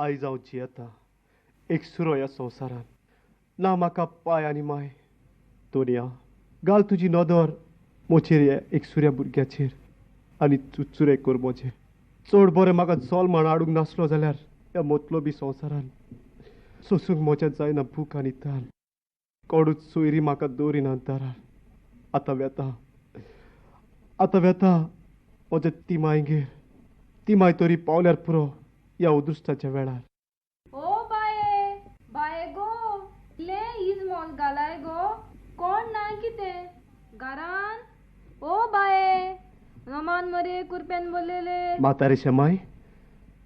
आयज हांव जियेता एकसुरो ह्या संवसारान, ना म्हाका पाय आनी माय. तोनिया, घाल तुजी नदर मोचेर ह्या एकसुऱ्या भुरग्याचेर आनी चुचुरे कर म्हजेर. चड बरें म्हाका जल्म म्हण हाडूंक नासलो जाल्यार ह्या मतलबी संवसारान सोसूंक म्हज्या जायना भूक आनी तान. कोडूच सोयरी म्हाका दवरिना दारार. आतां वेता, आतां वेता म्हज्या तिमायगेर. तिमाय तरी पावल्यार पुरो ह्या अदृश्टाच्या वेळार. ओ बाये, बाये गो, ले इजमोल घालाय गो, कोण ना कितें घरान? ओ बाये, रमान मरे कुरप्यान बोललेले. म्हातारे शेमाय,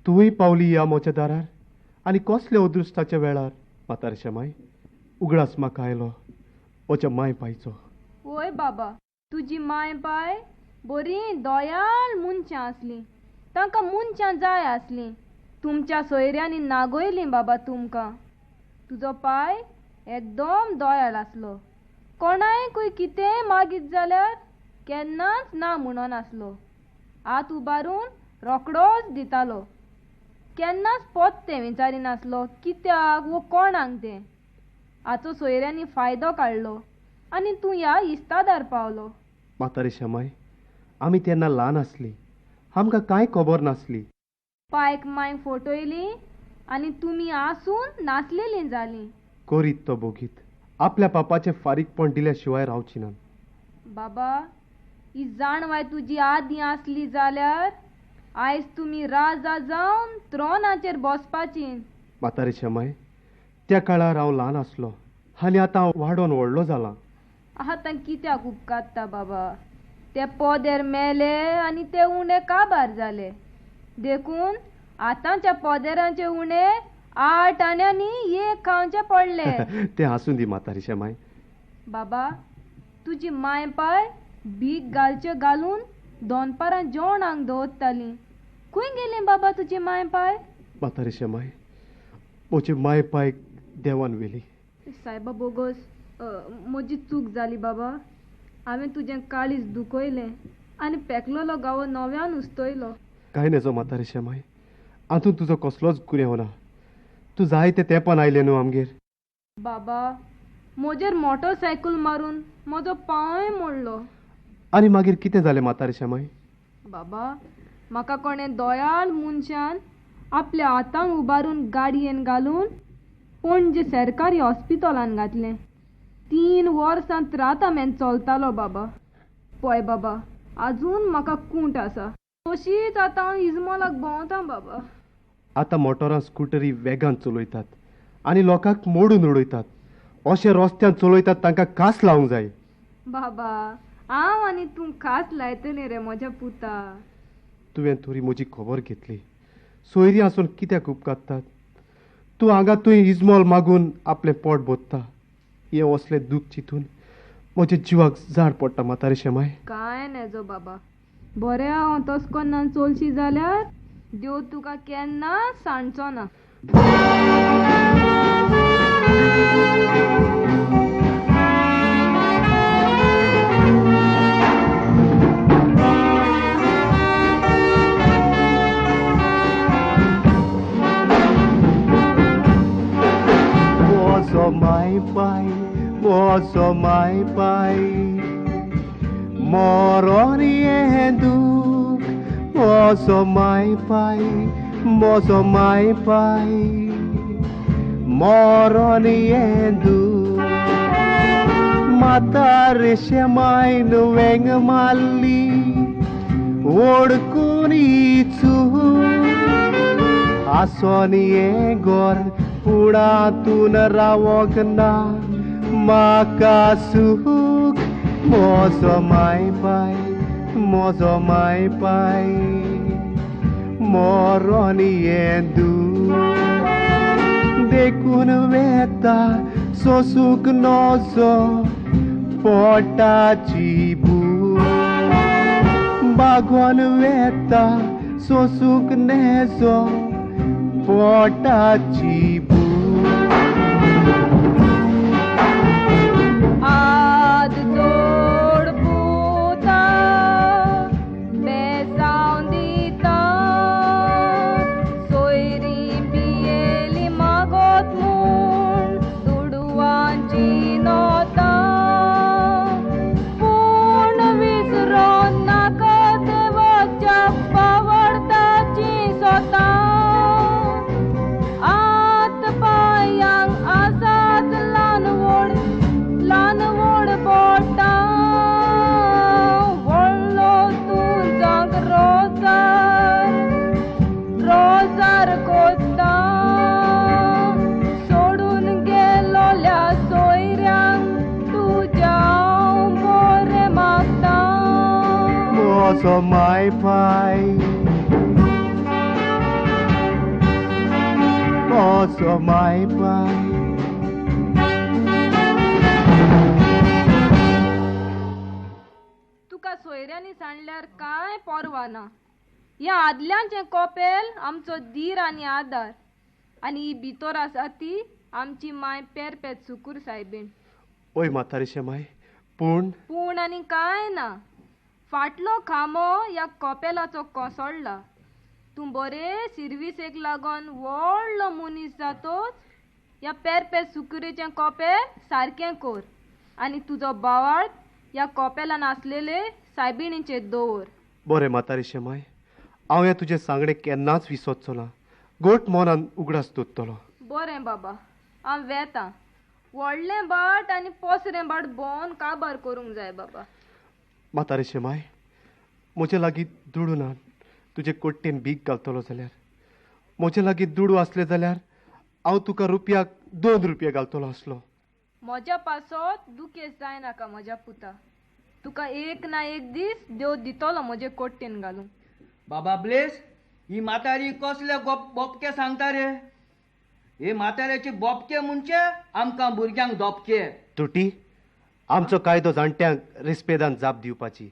तुवूय पावली ह्या म्हज्या दारार आनी कसल्या अदृश्टाच्या वेळार. म्हातारे शेमाय, उगडास म्हाका आयलो म्हज्या माय पायचो. वय बाबा, तुजी माय पाय बरी दयाळ मनशां आसलीं, तांकां मनशां जाय आसलीं. तुमच्या सोयऱ्यांनी नागयलीं बाबा तुमकां. तुजो पाय एकदम दयाळ आसलो, कोणायकूय कितेंय मागीत जाल्यार केन्नाच ना म्हणून आसलो. हात उबारून रोकडोच दितालो, केन्नाच पोत्तें विचारिनासलो कित्याक वो कोणाक तें. हाचो सोयऱ्यांनी फायदो काडलो आनी तूं ह्या इस्तादार पावलो. म्हातारे शेमाय, आमी तेन्ना ल्हान आसली, आमकां कांय खबर नासली. पायक माय फोटयली आनी तुमी आसून नासलेलीं जालीं. करीत तो बोगीत आपल्या पापाचें फारीकपण दिल्या शिवाय रावची ना. बाबा, ही जाणवाय तुजी आदीं आसली जाल्यार आयज तुमी राजा जावन त्रोनाचेर बसपाची. म्हातारे शेमाय, त्या काळार हांव ल्हान आसलो आनी आतां हांव वाडोन व्हडलो जालां. आतां कित्याक उपकारता बाबा, ते पोदेर मेले आनी ते उणे काबार जाले, देखून आतांच्या पोदेरांचे उणे 8 आण्यांनी 1 खावचे पडले. ते आसूं दी म्हातारी शेमाय. बाबा, तुजी माय पाय भीक घालचे घालून दनपारां जेवणाक दवरताली. खंय गेली बाबा तुजी माय पाय? म्हातारी शेमाय, म्हजी माय पाय देवान व्हेली. सायबा बोगस, म्हजी चूक जाली बाबा. हांवें तुजें काळीज दुखयलें आनी पेकलेलो गांव नव्यान उस्तयलो. कांय नजो म्हातारे शेमाय, हातूंत तुजो कसलोच गुन्यांव ना. तूं जाय ते तेंपान आयलें न्हू आमगेर. बाबा, म्हजेर मोटरसायकल मारून म्हजो पांय मोडलो. आनी मागीर कितें जालें म्हातारे शेमाय? बाबा, म्हाका कोणें दयाळ मनशान आपल्या हातान उबारून गाडयेन घालून पणजे सरकारी हॉस्पिटलान घातलें. 3 वर्सां त्रातामेन चलतालो बाबा. पळय बाबा, आजून म्हाका कूंट आसा, तशीच आतां हांव इजमोलाक भोंवता बाबा. आतां मोटरां स्कुटरी वेगान चलयतात आनी लोकांक मोडून उडयतात. अशे रस्त्यान चलयतात तांकां कास लावंक जाय. बाबा, हांव आनी तूं खास लायतली रे म्हज्या पुता. तुवें थोडी म्हजी खबर घेतली. सोयरी आसून कित्याक उपकारतात? तूं हांगा तुवें इजमोल मागून आपलें पोट भरता. हें असलें दूख चिंतून म्हज्या जिवाक जाड पडटा म्हातारे शेमाय. कांय नेजो बाबा, बरें हांव तस कोन्नान चोलशी जाल्यार देव तुका केन्ना सांडचो ना. मोजो माय पाय, मोजो माय पाय, मरण हें दूख. मोजो माय पाय, मोजो माय पाय, मरण हें दूख. म्हातारे शेमायन वेंग मारली ओडकून ही चूक. आसोन हें घर पूण हातून रावोंक ना म्हाका सूख. मोजो माय पाय, मोजो माय पाय, मरण हें दूख. देखून वेता सोसूंक नजो पोटाची भूक. बागोन वेता सोसूंक नेजो पोटाची भूक. आद जोड पुता बेसांव दिता, सोयरीं पियेली मागोत म्हूण दुडवांची नोतां. पूण विसरोन नाका देवाच्या पावडताची सोतां. आत पांयांक आसात ल्हान व्हड, ल्हान व्हड बोटां. व्हडलो तूं जांक रोजार रोजार कोत्ता. सोडून गेलोल्या सोयऱ्यांक तुज्या हांव बरें मागता. मोजो माय पाय, मोजो माय पाय. तुका सोयऱ्यांनी सांडल्यार कांय पर्वा ना. ह्या आदल्यांचें कोपेल आमचो धीर आनी आदार, आनी ही भितर आसा ती आमची माय पेरपेत सुकूर सायबीण. ओय म्हातारे शेमाय, पूण पूण आनी कांय ना. फाटलो खांबो ह्या कोपेलाचो कोसळ्ळा. तूं बरें सिर्विसेक लागून व्हडलो मनीस जातोच ह्या पेरपेत सुकुरेचें कोपेल सारकें कोर आनी तुजो बावाळ ह्या कोपेलान आसलेले सायबिणीचेर दवर. बरें म्हातारे शेमाय, हांव हें तुजें सांगणें केन्नाच विसरचो ना. गोट मनान उगडास दवरतलो. बरें बाबा, हांव वेतां. व्हडलें भाट आनी पोसरें भाट भोंवन काबार करूंक जाय बाबा. म्हातारे शेमाय, म्हजे लागीं दुडू ना तुजे कोट्टेन भीक घालतलो जाल्यार. म्हजे लागीं दुडू आसले जाल्यार हांव तुका रुपयाक 2 रुपया घालतलो आसलो. म्हज्या पासत दुखेस जायनाका म्हज्या पुता. तुका एक ना एक दीस देव दितलो म्हजे कोट्टेन घालूंक. बाबा ब्लेस, ही म्हातारी कसले बोपके सांगता रे? हे म्हाताऱ्याचे बोपके म्हणचे आमकां भुरग्यांक दोपके. तुटी, आमचो कायदो जाणट्यांक रिस्पेदान जाप दिवपाची.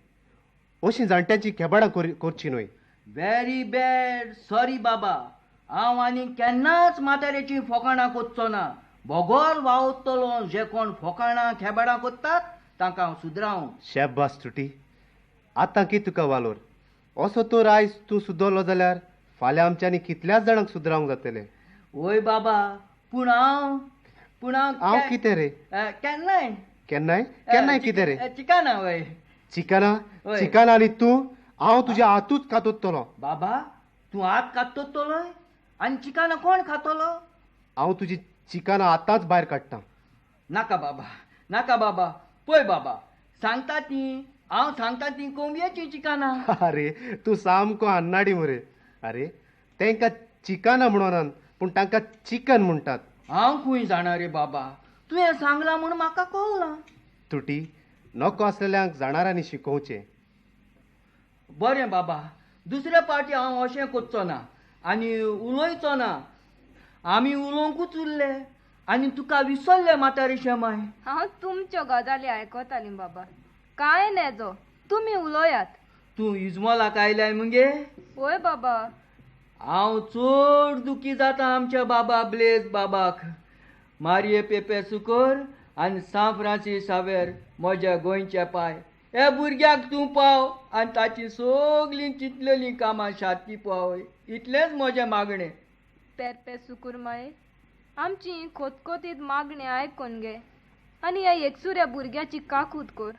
अशी जाणट्यांची खेबाडां करची न्हय. व्हेरी बॅड, सॉरी बाबा. हांव आनी केन्नाच म्हाताऱ्याची फोकाणां कोत्चो ना. बोगोर वावतलो जे कोण फोकाणां खेबाडां कोत्तात तांकां हांव सुदरावं. शाबास तुटी, आतां की तुका वालोर. असो तर आयज तूं सुदरलो जाल्यार फाल्यां आमच्यांनी कितल्याच जाणांक सुदरावंक जातलें. वय बाबा, पूण हांव पूण हांव हांव कितें रे? केन्नाय केन्नाय केन्नाय कितें रे? चिकाना. वय चिकना? चिकना आनी तूं? हांव तुज्या हातूच कातोतलो. बाबा, तूं हात कातोतलो आनी चिकाना कोण खातलो? हांव तुजी चिकाना आतांच भायर काडटा. नाका बाबा, नाका बाबा. पळय बाबा, सांगता ती हांव सांगता ती कोंबयेची चिकाना. अरे तूं सामको अन्नाडी मरे. अरे तांकां चिकाना म्हणोनात, पूण तांकां चिकन म्हणटात. हांव खंय जाणा रे बाबा, तुवें सांगलां म्हूण म्हाका कळ्ळां. तुटी, नको आसलेल्यांक जाणारांनी शिकोवचें. बरें बाबा, दुसऱ्या पावटी हांव अशें करचो ना आनी उलोवचो ना. आमी उलोवंकूच उरले. आनी तुका विसरलें म्हातारे शेमाय. हांव तुमच्यो गजाली आयकतालीं बाबा. कांय नेजो, तुमी उलयात. तूं इजमोलाक आयल्याय मुगे? वय बाबा. हांव चड दुखी जाता आमच्या बाबा ब्लेज बाबाक. मारिये पेपे सुकोर आनी सांत फ्रांसीस सावेर म्हज्या गोंयच्या पाय, हे भुरग्याक तूं पाव आनी ताची सगलीं चिंतलेलीं कामां शाती पावय, इतलेंच म्हजें मागणें. पेरपे सुकूर माये, आमची खोतखोतीत मागणें आयकून घे आनी ह्या एकसुऱ्या भुरग्याची काकूत कर.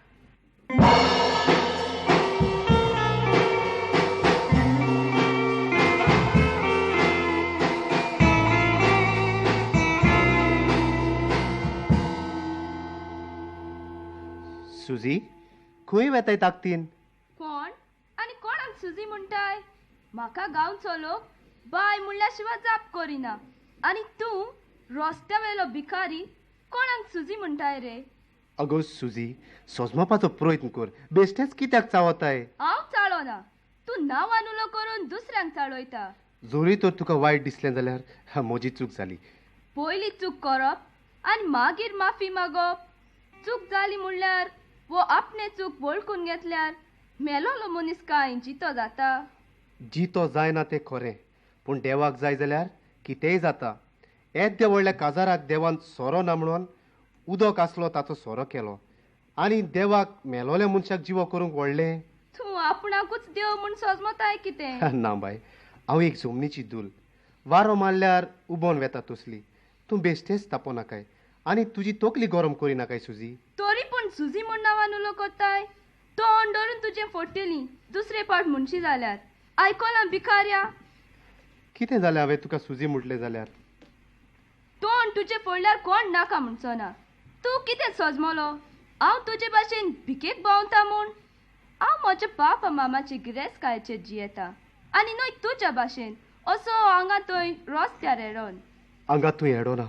सुजी, खंय वेताय ताकतीन? कोण आनी कोणाक सुजी म्हणटाय? म्हाका गांवचो लोक बाय म्हणल्या शिवाय जाप करिना, आनी तूं रस्त्या वेलो भिकारी कोणाक सुजी म्हणटाय रे? अगो सुजी, सोजमापाचो प्रयत्न कर, बेश्टेच कित्याक चावताय? हांव चाळोना, तूं नांवान उलो करून दुसऱ्यांक चाळयता. जोरी तर तुका वायट दिसलें जाल्यार म्हजी चूक जाली. पयली चूक करप आनी मागीर माफी मागप. चूक जाली म्हणल्यार वो आपणे चूक वळखून घेतल्यार मेलोलो मनीस कांय जितो जाता? जितो जायना तें खरें, पूण देवाक जाय जाल्यार कितेंय जाता. येद्या व्हडल्या काजाराक देवान सोरो ना म्हणून उदक आसलो ताचो सोरो केलो, आनी देवाक मेलोल्या मनशाक जिवो करूंक व्हडलें. तूं आपणाकूच देव म्हूण सजमताय कितें? ना बाय, हांव एक जमनीची दूल, वारो मारल्यार उबोन वेता तसली. तूं बेश्टेच तापो नाकाय आनी तुजी तकली गरम करिनाकाय सुजी. तरी पूण सुजी म्हूण नांवान उलो करताय? तोंड धरून तुजें फोडटली दुसरे पाट म्हणशी जाल्यार. आयकलां भिकाऱ्या? कितें जालें हांवें तुका सुजी म्हटलें जाल्यार? तोंड तुजें फोडल्यार कोण नाका म्हणचो ना. तूं कितें सजमलो हांव तुजे भाशेन भिकेक भोंवता म्हूण? हांव म्हज्या बापा मामाचे गिरेस्तकायेचेर जियेता आनी न्हय तुज्या भाशेन असो हांगा थंय रस्त्यार हेडोन. हांगा तूं हेडोना,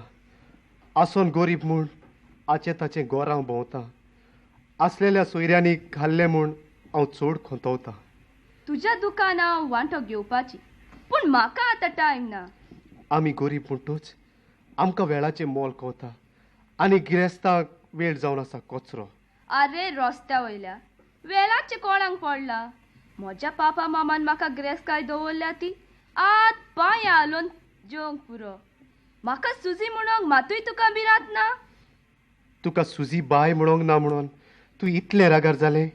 आसोन गरीब म्हूण आचे ताचें गोरांव भोंवता, आसलेल्या सोयऱ्यांनी खाल्लें म्हूण हांव चड खोंतवता. तुज्या दुकान हांव वांटो घेवपाची, पूण म्हाका आतां टायम ना. आमी गरीब म्हणटूच आमकां वेळाचें मोल कवता आनी गिरेस्तांक वेळ जावन आसा कचरो. आरे रस्त्या वयल्या वेळाचें कोणाक पडला? म्हज्या पापा मामान म्हाका गिरेस्तकाय दवरल्या ती आत पांय हालोवन जेवंक पुरो. म्हाका सुजी म्हणोंक मातूय तुका भिरांत ना? तुका सुजी बाय म्हणोंक ना म्हणून तूं इतलें रागार जालें?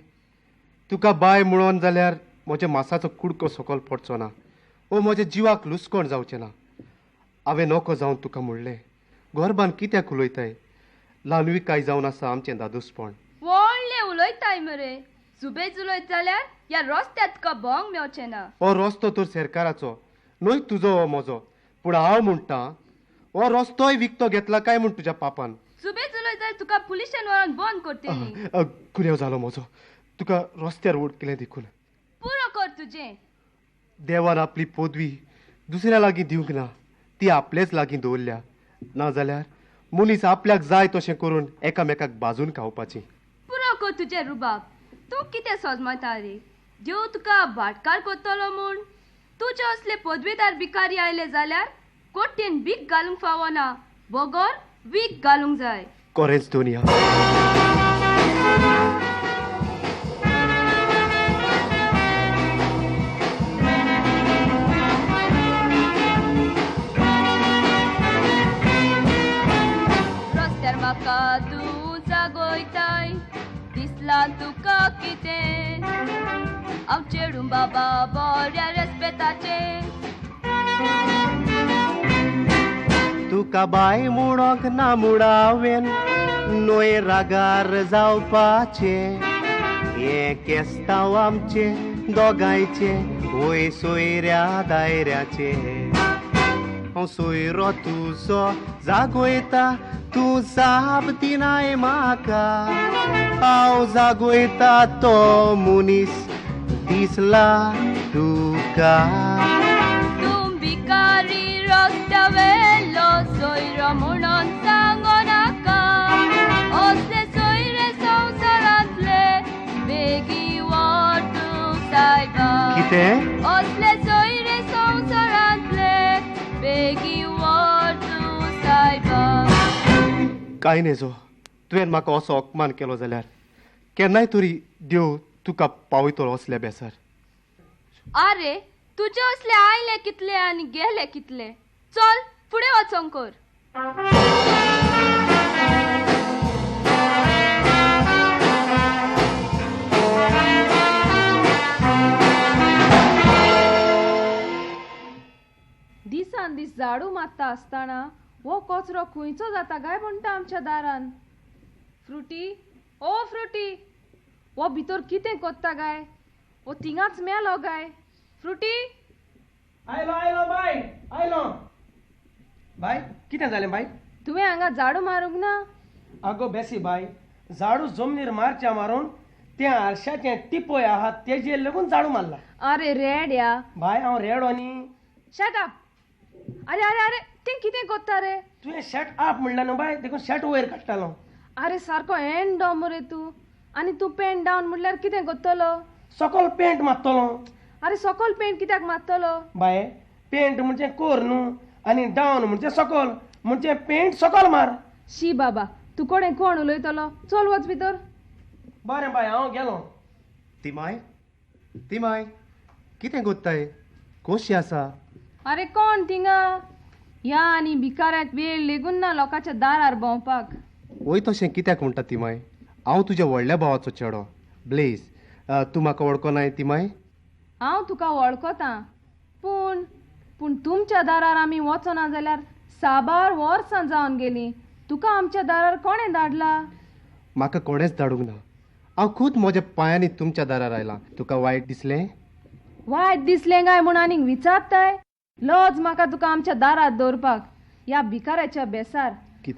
तुका बाय म्हणोन जाल्यार म्हज्या मासाचो कुडको सकल पडचो ना, ओ म्हज्या जिवाक लुसकोण जावचें ना. हांवें नको जावन तुका म्हणलें, गोरबान कित्याक उलयताय? ल्हानविकाय जावन आसा आमचें दादोसपण. व्हडलें उलयताय मरे, सुबेज उलयत जाल्यार ह्या रस्त्यार तुका भोंवंक मेवचें ना. हो रस्तो तर सरकाराचो न्हय तुजो हो म्हजो, पूण हांव म्हणटा हो रस्तोय विकतो घेतला काय म्हूण तुज्या पापान. सुबेज उलयत जाल्यार तुका पुलिशेन व्हरोन बंद करतली. गुन्यांव जालो म्हजो, तुका रस्त्यार उडकलें देखून. पुरो कर तुजें. देवान आपली पदवी दुसऱ्या लागीं दिवंक ना, ती आपलेच लागीं दवरल्या. ना जाल्यार मनीस आपल्याक जाय तशें करून एकामेकाक बाजून खावपाची. पुरो कर तुजें रुबाब. तूं कितें सजमता रे? देव तुका भाटकार करतलो म्हूण? तुजे असले पदवेदार भिकारी आयले जाल्यार कोट्येन बीक घालूंक फावना, बगर वीक घालूंक जाय. कोरेंच दोनिया. रस्त्यार म्हाका तूं जागयताय, दिसलां तुका कितें? हांव चेडूं बाबा बऱ्या रेस्पेताचें. तुका बाय म्हणोंक ना मुडावेन, न्हय रागार जावपाचें. हें केस्तांव आमचें दोगांयचें, वय सोयऱ्या दायऱ्याचें. हांव सोयरो तुजो जागयता, तूं जाप दिनाय म्हाका. हांव जागयता तो मनीस दिसला तुका. तूं भिकारी रस्त्या वेलो सोयरो म्हणून सांगो नाका. असले सोयरे संवसारांतले बेगी व्हर तूं सायबा. कितें? असले सोयरे संवसारांतले बेगी व्हर तूं सायबा. कांय नेजो, तुवें म्हाका असो अपमान केलो जाल्यार केन्नाय तरी देव तुका पावयतलो असल्या बेसार. आरे तुजे असले आयले कितले आनी गेले कितले. चल फुडें वचोंक कर. दिसान दीस झाडू मारता आसतना हो कचरो खंयचो जाता काय म्हणटा आमच्या दारान. फ्रुटी, ओ फ्रुटी, हो भितर कितें कोत्ता काय? हो थिंगाच मेलो काय? फ्रुटी आयलो आयलो बाय आयलो. बाय कितें जालें बाय? तुवें हांगा झाडू मारूंक ना? आगो बेसी बाय, झाडू जमनीर मारच्या मारून त्या आरशाचें टिपय आहा तेजेर लागून झाडू मारला. अरे रेड्या बाय, हांव रेडो न्ही. Shut up. अरे अरे अरे तें कितें कोत्ता रे? तुवें शट अप म्हणलें न्हू बाय, देखून शर्ट वयर काडटालो. अरे सारको हँड डावन मरे तूं. आनी तूं पेंट डावन म्हणल्यार कितें कोत्तलो? सकल पेंट मारतलो. अरे सकल पेंट कित्याक मारतलो? बाय पेंट म्हणजे कोर न्हू आनी डावन म्हणजे सकल, म्हणजे पेंट सकल मार. शी बाबा, तूं कोणें कोण उलयतलो? चल वच भितर. बरें बाय, हांव गेलो. तिमाय, तिमाय कितें कोत्ताय? कशी आसा? अरे कोण थिंगा? ह्या आनी भिकाऱ्याक वेळ लेगून ना लोकांच्या दारार भोंवपाक. वय तशें कित्याक म्हणटा तिमाय? हांव तुज्या व्हडल्या भावाचो चेडो ब्लेज. तूं म्हाका वळखनाय तिमाय? हांव तुका वळखतां, पूण पूण तुमच्या दारार आमी वचना जाल्यार साबार वर्सां जावन गेलीं. तुका आमच्या दारार कोणें धाडला? म्हाका कोणेंच धाडूंक ना. हांव खूद म्हज्या पांयांनी तुमच्या दारार आयलां. तुका वायट दिसलें? वायट दिसलें काय म्हूण आनीक विचारताय? लज म्हाका तुका आमच्या दारार दवरपाक ह्या भिकाऱ्याच्या बेसार.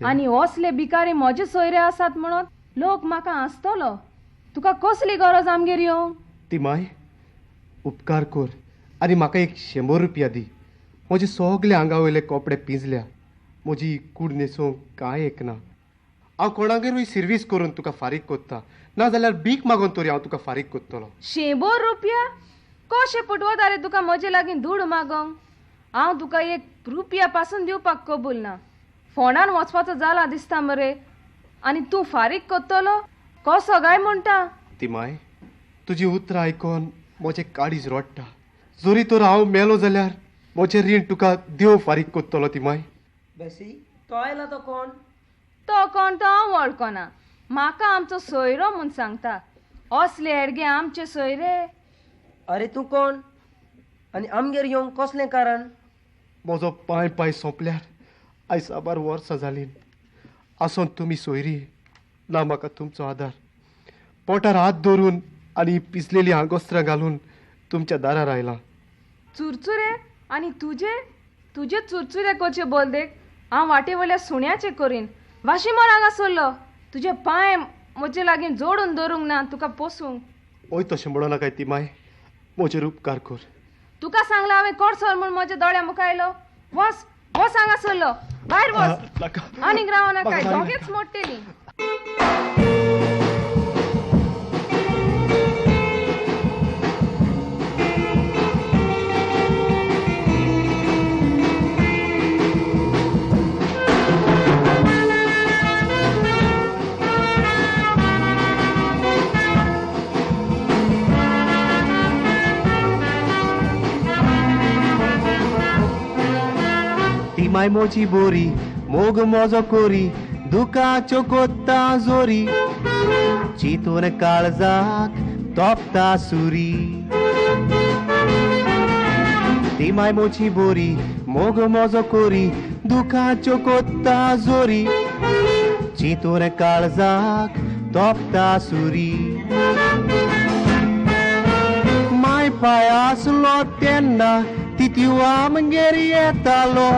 आनी असले भिकारी म्हजे सोयरे आसात म्हणून लोक म्हाका हांसतलो. तुका कसली गरज आमगेर येवंक? तिमाय उपकार कर आनी म्हाका एक 100 रुपया दी. म्हजे सगळे आंगा वयले कपडे पिंजल्या, म्हजी कूड न्हेसूंक कांय एक ना. हांव कोणागेरूय सिर्वीस करून तुका फारीक कोत्ता, ना जाल्यार भीक मागून तरी हांव तुका फारीक कोत्तलो. 100 रुपया कशें पुटवता रे तुका म्हजे लागीं दुड मागोंक? हांव तुका 1 रुपया पासून दिवपाक कबूल ना. फोंडान वचपाचो जाला दिसता मरे, आनी तूं फारीक कोत्तलो कसो काय म्हणटा? तिमाय तुजी उतरां आयकोन म्हजें काळीज रडटा. जरी तर हांव मेलो जाल्यार म्हजें रीण तुका देव फारीक कोत्तलो. तिमाय बेसी तो आयला तो कोण? तो कोण तो हांव वळखना. म्हाका आमचो सोयरो म्हूण सांगता. असले हेडगे आमचे सोयरे. अरे तूं कोण आनी आमगेर येवंक कसलें कारण? म्हजो पांय पांय सोंपल्यार आयज साबार वर्सां जालीं. आसोन तुमी सोयरी ना म्हाका तुमचो आदार. पोटार हात धरून आनी पिसलेली आंगोस्त्रां घालून तुमच्या दारार आयलां. चुरचुरे आनी तुजे तुजे चुरचुरे करचे बोल देख हांव वाटे वयल्या सुण्याचें करीन. वाशीमोर हांगा सरलो. तुजे पांय म्हजे लागीं जोडून दवरूंक ना तुका पोसूंक. ओय तशें म्हणो नाकाय तिमाय, म्हजेर उपकार कर. तुका सांगलां हांवें कोडसर म्हूण म्हज्या दोळ्या मुखार आयलो. वस वस हांगा सरलो, भायर वस, आनीक राव नाकाय, दोगेच मोडटेली. तिमाय मोजी बोरी मोग मोजो कोरी दुकाच्यो कोत्ता जोरी चिंतून काळजाक तोपता सुरी. तिमाय मोजी बोरी मोग मोजो कोरी दुकाच्यो कोत्ता जोरी चिंतून काळजाक तोपता सुरी. माय पाय आसलो तेन्ना तितू आमगेर येतालो.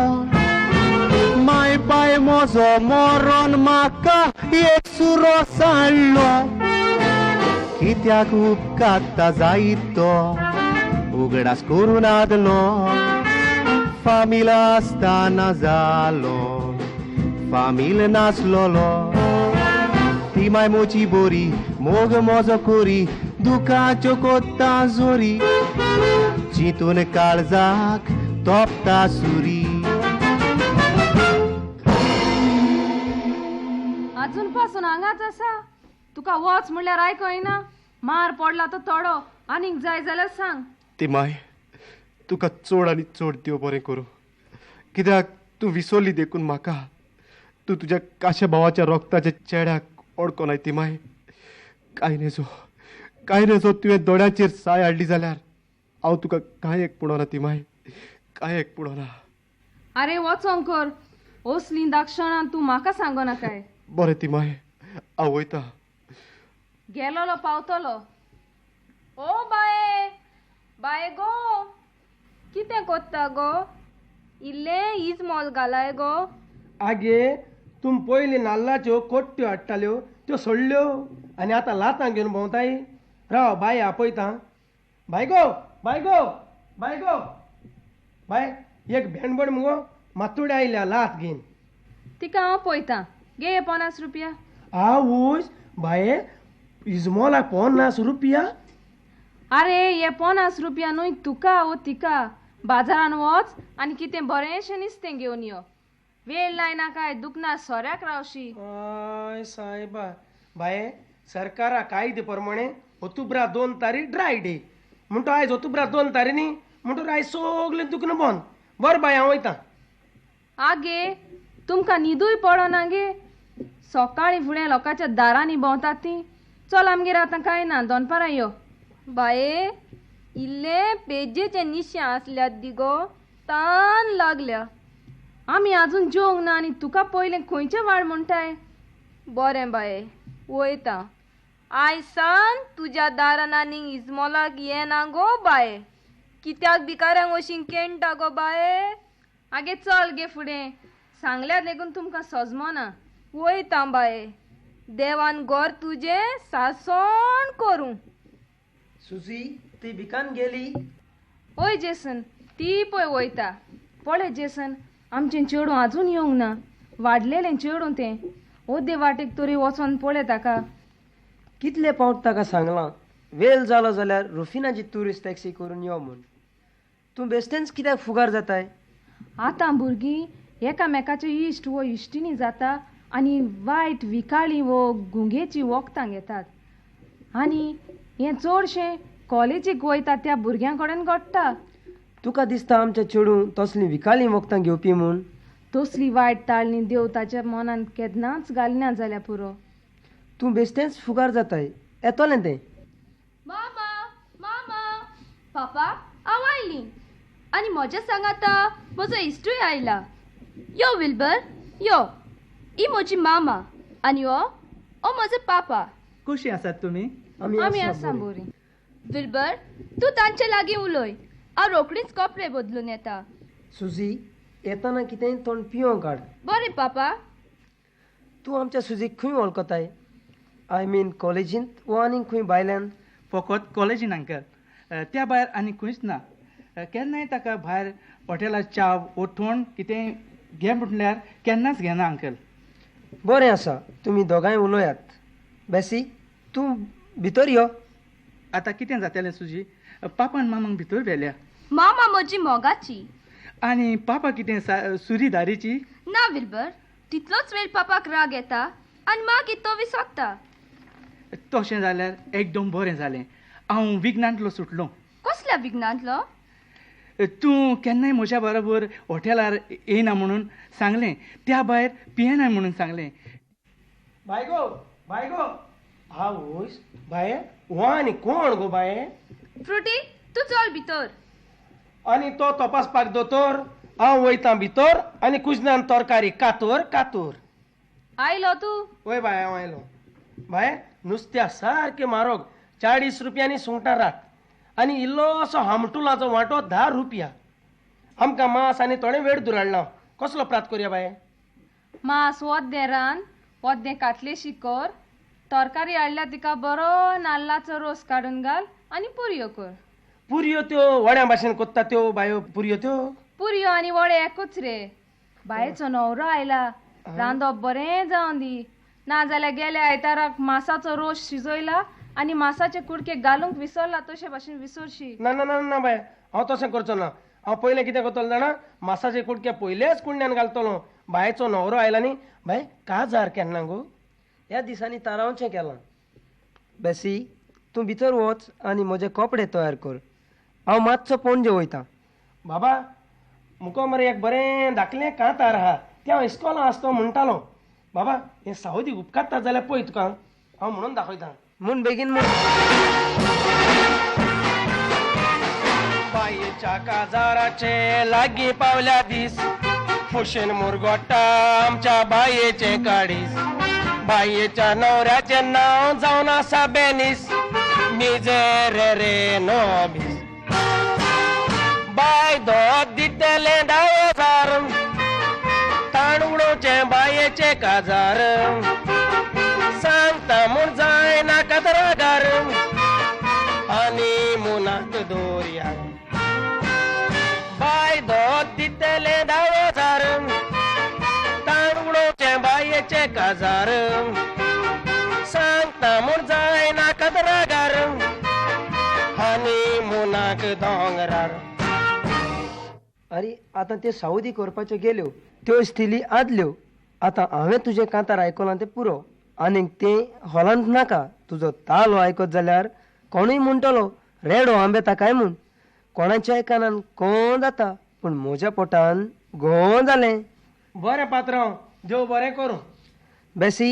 माय पाय म्हजो मरोन म्हाका एक सुरो सांडलो. कित्याक उपकारता जायत तो उगडास करून आदलो. फामील आसतना जालो फामील नासलोलो. तिमाय मोजी बोरी मोग मोजो कोरी दुकाच्यो कोत्ता जोरी चिंतून काळजाक तोपता सुरी. अजून पासून हांगाच आसा. तुका वच म्हणल्यार आयकयना. मार पडला तो थोडो, आनीक जाय जाल्यार सांग. ती माय तुका चड आनी चड देव बरें करूं. कित्याक तूं विसरली देखून म्हाका. तूं तुज्या काश्या भावाच्या रोगताच्या चेड्याक ओडकोनाय ती माय. कांय नेजो, कांय नेजो, तुवें दोळ्यांचेर साय हाडली जाल्यार हांव तुका कांय एक पुणोना ती माय, कांय एक पुणोना. आरे वचोंक कर, असलीं दाक्षणां तूं म्हाका सांगो नाकाय. बरें ती माय, हांव वयता. गेलोलो पावतलो. ओ बाये, बाये गो, कितें कोत्ता गो? इल्लें इजमोल घालाय गो. आगे तुम पयलीं नाल्लाच्यो कोट्ट्यो हाडटाल्यो त्यो सोडल्यो आनी आतां लातां घेवन भोंवताय. राव बाय आपयता. बाय गो, बाय गो, बाय गो, बाय एक भेंडबड मुगो मातुडे आयल्या लात घेवन. तिका हांव पळयतां. घे हे 50 रुपया. आवूस बाये, इजमोलाक 50 रुपया? आरे हे 50 रुपया न्हय तुका वो तिका. बाजारान वच आनी कितें बरेंशें नुस्तें घेवन यो. वेळ लायना काय दुकना सोऱ्याक रावशी. हय सायबा. बाये सरकारा कायदे प्रमाणे ओतुब्रा 2 तारीख ड्राय डे म्हणटो. आयज ओतुब्रा 2 तारीख न्ही, म्हणटो आयज सगळें दुकनां बंद. बरें बाय हांव वयता. आगे तुमकां न्हिदूय पडना गे. सकाळीं फुडें लोकांच्या दारांनी भोंवतात ती. चल आमगेर आतां कांय ना, दनपारां यो. बाये इल्लें पेजेचें निशें आसल्यात दिगो, तान लागल्या. आमी आजून जेवंक ना आनी तुका पयलें खंयचें वाड म्हणटाय. बरें बाये वयता. आयज सान तुज्या दारान आनीक इजमोलाक येना गो बाये. कित्याक भिकाऱ्यांक अशीं केणटा गो बाये? आगे चल गे फुडें, सांगल्यार लेगून तुमकां सजमना. वयता बाये, देवान घर तुजें सासण करूं. सुजी ती भिकान गेली. ओय जेसन, ती पळय वयता. पळय जेसन, आमचें चेडूं आजून येवंक ना. वाडलेलें चेडूं तें. ओदे वाटेक तरी वचोन पळय ताका. कितले पावट ताका सांगलां वेळ जालो जाल्यार रुफिनाची ट्युरिस्ट टॅक्सी करून यो म्हूण. तूं बेश्टेंच कित्याक फुगार जाताय? आतां भुरगीं एकामेकाचे इश्ट वो इश्टिणी जाता आनी वायट विकाळी वो गुंगेची वखदां घेतात. आनी हें चडशें कॉलेजीक वयता त्या भुरग्यां कडेन घडटा. तुका दिसता आमच्या चेडूं तसलीं विकाळीं वखदां घेवपी म्हूण? तसली वायट ताळणी देव ताच्या मनान केन्नाच घालना जाल्यार पुरो. तूं बेश्टेंच फुगार जाताय. येतलें तें. मामा, मामा, पापा हांव आयलीं आनी म्हज्या सांगाता म्हजो इश्टूय आयला. यो विल्बर यो. ही म्हजी मामा आनी हो हो म्हजो पापा. कशी आसात तुमी? आमी आसा बरीं. विल्बर तूं तांचे लागीं उलय, हांव रोखडीच कपडे बदलून येता. सुजी येताना कितेंय तोंड पिवंक काड. बरें पापा. तूं आमच्या सुजीक खंय वळखताय? I mean कॉलेजींत वो आनीक खंय भायल्यान? फकत कॉलेजीन अंकल, त्या भायर आनी खंयच ना. केन्नाय ताका भायर हॉटेलार च्या ओठोण कितेंय घे म्हटल्यार केन्नाच घेना अंकल. बरें आसा, तुमी दोगांय उलयात. बेसी तूं भितर यो. आतां कितें जातलें सुजी? पापान मामाक भितर व्हेल्या. मामा म्हजी मोगाची. आनी पापा कितें सुरी दारीची? ना विल्बर, तितलोच वेळ पापाक राग येता आनी मागीर तो विसरता. तशें जाल्यार एकदम बरें जालें, हांव विघ्नांतलो सुटलो. कसल्या विघ्नांतलो? तूं केन्नाय म्हज्या बरोबर हॉटेलार येयना म्हणून सांगलें, त्या भायर पियेना म्हणून सांगलें. बाय गो, बाय गो. आवयस बाये, हो आनी कोण गो बाये? फ्रुटी तूं चल भितर. आनी तो तपासपाक दोतोर. हांव वयतां भितर आनी कुजनान तरकारी कातोर कातोर. आयलो तूं? वय बाय हांव आयलो. बाये नुस्त्या सारकें म्हारग, 40 रुपयांनी सुंगटां रात आनी इल्लोसो हामटुलाचो वांटो 10 रुपया. आमकां मांस आनी थोडें वेळ दुराडलां. कसलो प्रात करया बाये? मांस वद्दें रान, वद्दें कातलेशी कर, तरकारी हाडल्या तिका बरो नाल्लाचो रोस काडून घाल आनी पुरयो कर. पुरयो त्यो वड्यां भाशेन कोत्ता त्यो बायो? पुरयो त्यो? पुरयो आनी वडे एकूच रे. बायेचो न्हवरो आयला, रांदप बरें जावन दी. ना जाल्यार गेल्या आयताराक मासाचो रोस शिजयला आनी मासाचे कुडके घालूंक विसरला तशे भाशेन विसरशी. ना ना ना ना बाय, हांव तशें करचो ना. हांव पयलें कितें करतलो जाणा, मासाचे कुडके पयलेच कुंड्यान घालतलो. बायचो न्हवरो आयला न्ही बाय, काजार केन्ना गो? ह्या दिसांनी तारावचें केलां. बेसी, तूं भितर वच आनी म्हजे कपडे तयार कर. हांव मातसो पणजे वयतां. बाबा, मुको मरे एक बरें धाकलें कांतार आहा, तें हांव इस्कॉलां आसतो म्हणटालो. बाबा, हें सावदी उपकारता जाल्यार पळय तुका हांव म्हणून दाखयतां. म्हूण बेगीन म्हूण. बायेच्या काजाराचे लागीं पावल्या दीस, फुशेन मुरगोट्टा आमच्या बायेचें काडीस. बायेच्या नवऱ्याचें नांव जावन आसा बेनीस, मिजेरे रे नोबीस. बाय दोद दितलें 10,000, ताण उडोवचें बायेचें काजार. सांगता म्हूण जायना कातरागार, आनी मुनाक दोरया. बाय दोद दितलें 10,000, ताण उडोवचें बायेचें काजार. सांगता म्हूण जायना कातरागार, आनी मुनाक दोंगरार. अरे आतां त्यो सावदी करपाच्यो गेल्यो, त्यो स्थिली आदल्यो. आतां हांवें तुजें कांतार आयकलां तें पुरो, आनीक तें हॉलांत नाका. तुजो तालो आयकत जाल्यार कोणूय म्हणटलो रेडो आंबेता काय म्हूण. कोणाच्याय कानान कोण जाता, पूण म्हज्या पोटान गो जालें. बरें पात्रांव, देव बरें करूं. बेसी,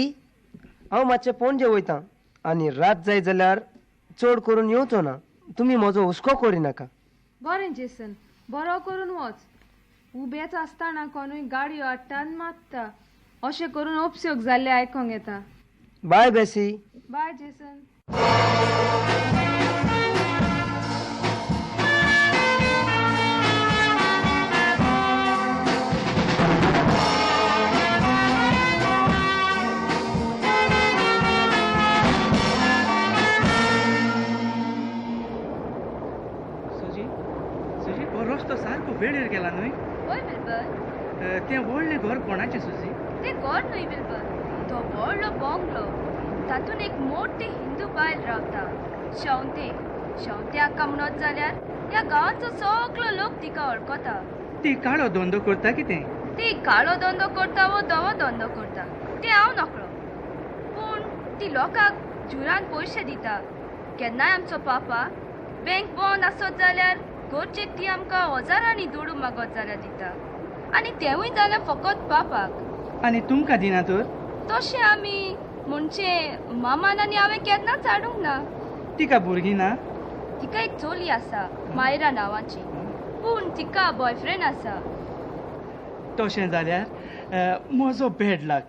हांव मातशें पणजे वयतां आनी रात जाय जाल्यार चड करून येवचो ना. तुमी म्हजो हुस्को करिनाका. बरें जेसन, बरो करून वच. उबेच आसतना कोणूय गाडयो हाडटा आनी मारता, अशें करून उपसोग जाल्ले आयकोंक येता. बाय बेसी. बाय जेसन. सुजी, हो रस्तो सारको वेळेर गेला न्हय? हय विल्बर. तें व्हडलें घर कोणाचें सुजी? तें घर न्हय विल्बर, तो व्हडलो बंगलो. तातूंत एक मोटी हिंदू बायल रावता, शेवंते. शेवंते आक्का म्हणत जाल्यार ह्या गांवाचो सगलो लोक तिका वळखता. ती काळो धंदो करता कितें? ती काळो धंदो करता वो धवो धंदो करता तें हांव नकळो, पूण ती लोकांक जुरान पयशे दिता. केन्नाय आमचो पापा बँक बंद आसत जाल्यार गरजेक ती आमकां हजारांनी दुडू मागत जाल्यार दिता, आनी तेवूय जाल्यार फकत पापाक. आनी तुमकां दिना तर? तशें आमी म्हणजे मामान आनी हांवें केन्नाच हाडूंक ना. तिका भुरगीं ना? तिका एक चली आसा, मायरा नांवाची, पूण तिका बॉयफ्रेंड आसा. तशें जाल्यार म्हजो बॅड लाग,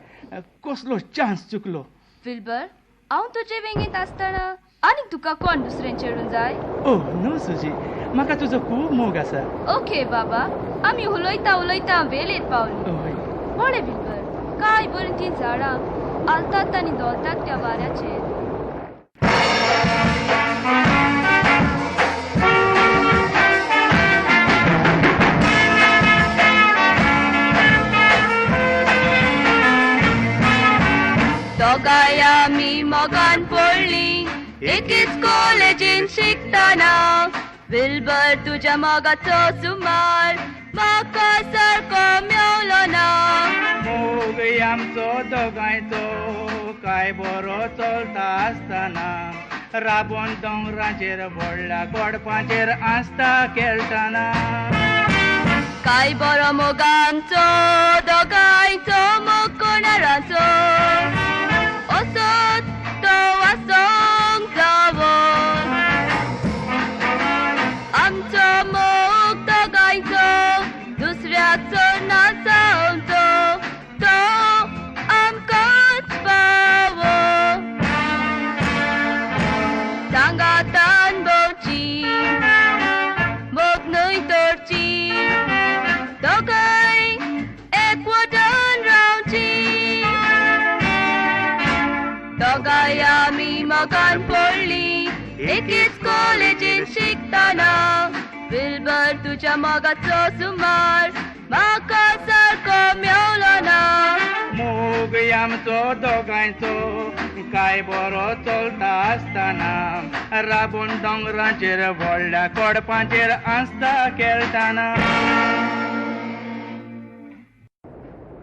कसलो चान्स चुकलो. विल्बर, हांव तुजे वेंगेंत आसतना आनीक तुका कोण दुसरें चेडून जाय? ओह नो सुजी, म्हाका तुजो खूब मोग आसा. ओके बाबा, आमी उलयता उलयता वेळेर पावली. पळय विल्बर, काय बरीं तीं झाडां आलतात आनी धोलतात त्या वाऱ्याचेर. दोगांय आमी मोगान पडलीं, एकेच कॉलेजीन शिकतना. विल्बर, तुज्या मोगाचो सुमार म्हाका सारको मेवलो ना. मोग आमचो दोगांयचो काय बरो चलता आसतना, राबोन दोंगराचेर व्हडल्या गोडपाचेर आसता खेळटना. काय बरो मोग आमचो दोगांयचो, मोग कोणाराचो असोच तो आसोंक जावो. आमचो मोग दोगांयचो दुसऱ्याचो ना जावचो, तो आमकांच पावो. सांगातान भोंवची, मोग न्हय तोडची, दोगांय एकवटान रावची. दोगांय आमी मोगान पडलीं, एकेच कॉलेजीन शिकतना. विल्बर, तुज्या मोगाचो सुमार म्हाका सारको मेवलो ना. मोग आमचो दोगांयचो काय बरो चलता आसतना, राबोन दोंगराचेर व्हडल्या कोडपाचेर आसता खेळटना.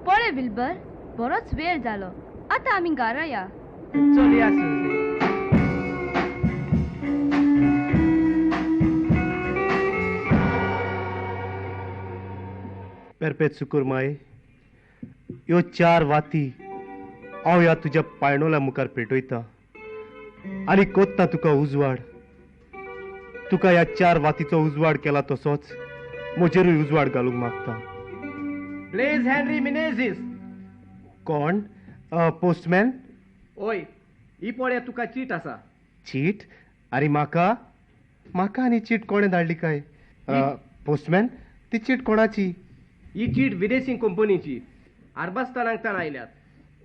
पळय विल्बर, बरोच वेळ जालो. आतां आमी घरा या. चल या सुझी. पेरपेत सुकूर माय, ह्यो 4 वाती हांव ह्या तुज्या पायणोल्या मुखार पेटयता आनी कोत्ता तुका उजवाड. तुका ह्या 4 वातीचो उजवाड केला तसोच म्हजेरूय उजवाड घालूंक मागता. Blaise Henry Menezes. कोण? पोस्टमॅन? ओय, ही पळय तुका चीट आसा. चीट? आनी म्हाका म्हाका आनी चीट कोणें धाडली काय? पोस्टमॅन, ती चीट कोणाची? ही चीट विदेशी कंपनीची. आरबास्तानाक ताण आयल्यात.